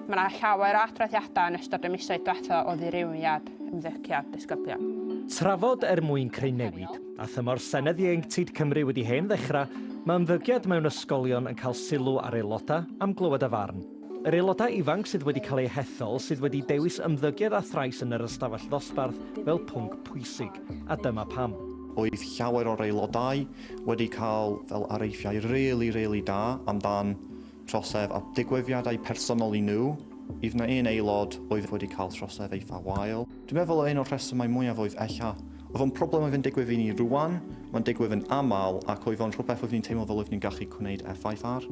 Mae yna llawer o adroddiadau yn ystod y misoedd diwethaf o ddirywiad ymddygiad disgyblion. Trafod er mwyn creu newid, a thymor Senedd Ieuenctid Cymru wedi hen ddechrau, mae ymddygiad mewn ysgolion yn cael sylw ar aelodau am glywed y farn. Yr aelodau ifanc sydd wedi cael eu hethol sydd wedi dewis ymddygiad a thrais yn yr ystafell ddosbarth fel pwnc pwysig, a dyma pam. Oedd llawer o'r aelodau wedi cael fel areithiau rili rili da amdan trosedd a digwyddiadau personol i nhw. Oedd 'na un aelod oedd wedi cael trosedd eitha wael. Dwi'n meddwl un o'r rhesymau mwyaf oedd ella, oedd o'n problem oedd yn digwydd i ni rwan, mae'n digwydd yn aml ac oedd o'n rhywbeth oedd ni'n teimlo fel oedd ni'n gallu gwneud effaith ar.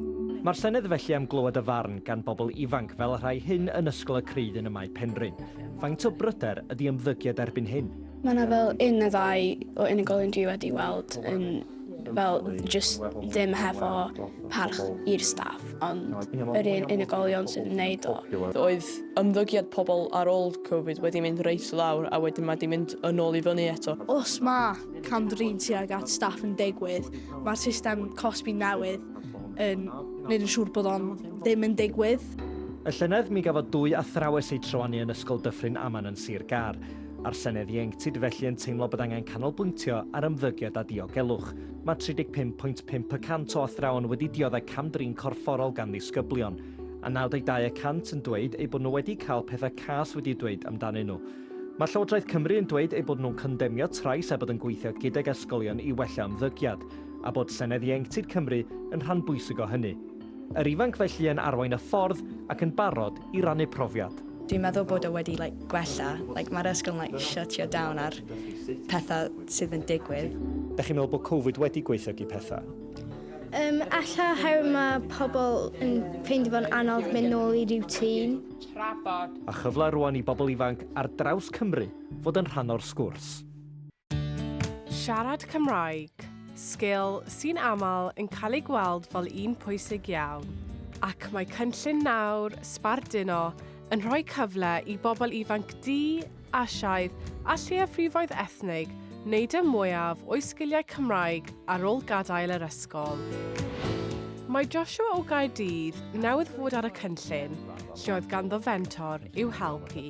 Mae'r Senedd felly am glywed y farn gan bobl ifanc fel y rhai hyn yn Ysgol y Creuddyn ym Mae Penrhyn. Faint o bryder ydy ymddygiad erbyn hyn? Mae 'na fel un neu ddau o unigolion dwi wedi weld yn fel jyst ddim hefo parch i'r staff, ond yr un unigolion sydd yn neud o. Oedd ymddygiad pobl ar ôl Covid wedi mynd reit lawr a wedyn mae 'di mynd yn ôl i fyny eto. Os mae cam-drin tuag at staff yn digwydd, mae'r system cosbi newydd yn gwneud yn siŵr bod o'n ddim yn digwydd. Y llynedd, mi gafodd dwy athrawes eu trywanu yn Ysgol Dyffryn Aman yn Sir Gâr. A'r Senedd Ieuenctid felly yn teimlo bod angen canolbwyntio ar ymddygiad a diogelwch. Mae 35.5 y cant o athrawon wedi dioddef cam-drin corfforol gan ddisgyblion, a 92 y cant yn dweud eu bod nhw wedi cael pethau cas wedi'u dweud amdanyn nhw. Mae Llywodraeth Cymru yn dweud eu bod nhw'n condemnio trais a bod yn gweithio gydag ysgolion i wella ymddygiad, a bod Senedd Ieuenctid Cymru yn rhan bwysig o hynny. Yr ifanc felly yn arwain y ffordd ac yn barod i rannu profiad. Dwi'n meddwl bod o wedi like gwella, like mae'r ysgol yn like shutio down ar pethau sydd yn digwydd. Dach chi'n meddwl bod Covid wedi gwaethygu pethau? Yym, ella oherwydd mae pobl yn ffeindio fo'n anodd mynd nôl i routine. Trafod. A chyfle rwan i bobl ifanc ar draws Cymru fod yn rhan o'r sgwrs. Siarad Cymraeg, sgil sy'n aml yn cael ei gweld fel un pwysig iawn, ac mae cynllun nawr, Sbarduno, yn rhoi cyfle i bobl ifanc Du, Asiaidd a lleiafrifoedd ethnig wneud y mwyaf o'u sgiliau Cymraeg ar ôl gadael yr ysgol. Mae Joshua o Gaerdydd newydd fod ar y cynllun, lle oedd ganddo fentor i'w helpu.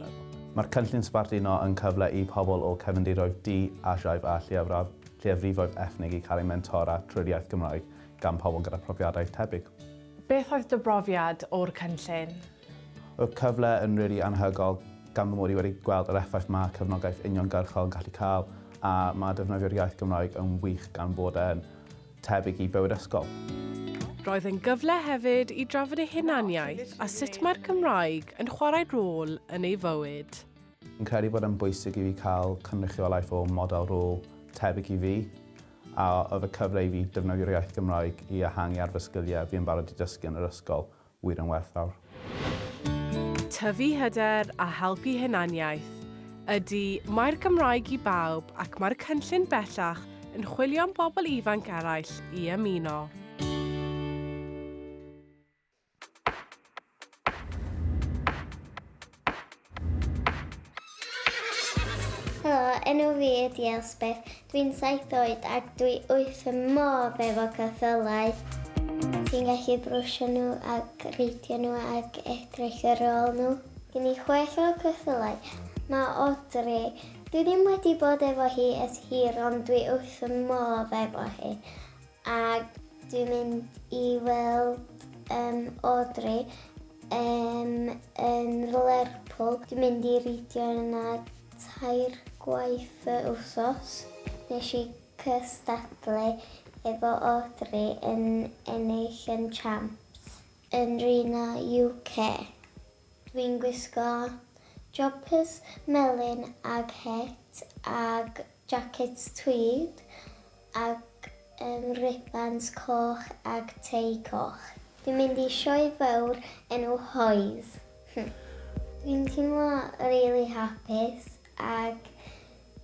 Mae'r cynllun sbarduno yn cyfle i pobl o cefndiroedd Du, Asiaidd a lleiafrifoedd ethnig i cael eu mentora trwy'r iaith Gymraeg gan pobl gyda phrofiadau tebyg. Beth oedd dy brofiad o'r cynllun? Oedd cyfle yn rili anhygoel gan fy mod i wedi gweld yr effaith mae cefnogaeth uniongyrchol yn gallu cael a mae defnyddio'r iaith Gymraeg yn wych gan fod e'n tebyg i bywyd ysgol. Roedd yn gyfle hefyd i drafod ei hunaniaeth a sut mae'r Gymraeg yn chwarae rôl yn ei fywyd. Fi'n credu bod e'n bwysig i fi cael cynrychiolaeth o model rôl tebyg i fi, a oedd y cyfle i fi defnyddio'r iaith Gymraeg i ehangu ar fy sgiliau fi yn barod i dysgu yn yr ysgol wir yn werthfawr. Tyfu hyder a helpu hunaniaeth. Ydy, mae'r Gymraeg i bawb ac mae'r cynllun bellach yn chwilio am bobl ifanc eraill i ymuno. Helo, enw fi ydy Elspeth. Dwi'n saith oed ac dwi wrth fy modd efo ceffylau. Ti'n gallu brwsio nhw ac reidio nhw ac edrych ar ôl nhw. Gen i chwech o ceffylau. Mae Audrey, dwi ddim wedi bod efo hi ers hir ond dwi wrth fy modd efo hi. Ac dwi'n mynd i weld um, Audrey um, yn Lerpwl. Dwi'n mynd i reidio yna tair gwaith y wsos. Nes i cystadlu efo Audrey yn ennill yn Champs yn Rina UK. Dwi'n gwisgo jumpers melyn ag het ag jacket tweed ag um, ribans coch ag tei coch. Dwi'n mynd i sioe fawr enw Hoys. Dwi'n teimlo really hapus ag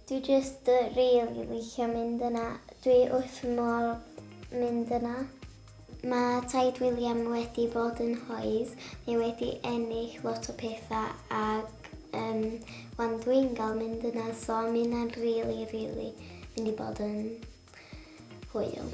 dwi just really licio mynd yna. Dwi wrth fy modd mynd yna. Mae Taid William wedi bod yn Hoys, mae wedi ennill lot o pethau ag um, wan dwi'n gael mynd yna, so mae hynna'n really, really mynd i bod yn hwyl.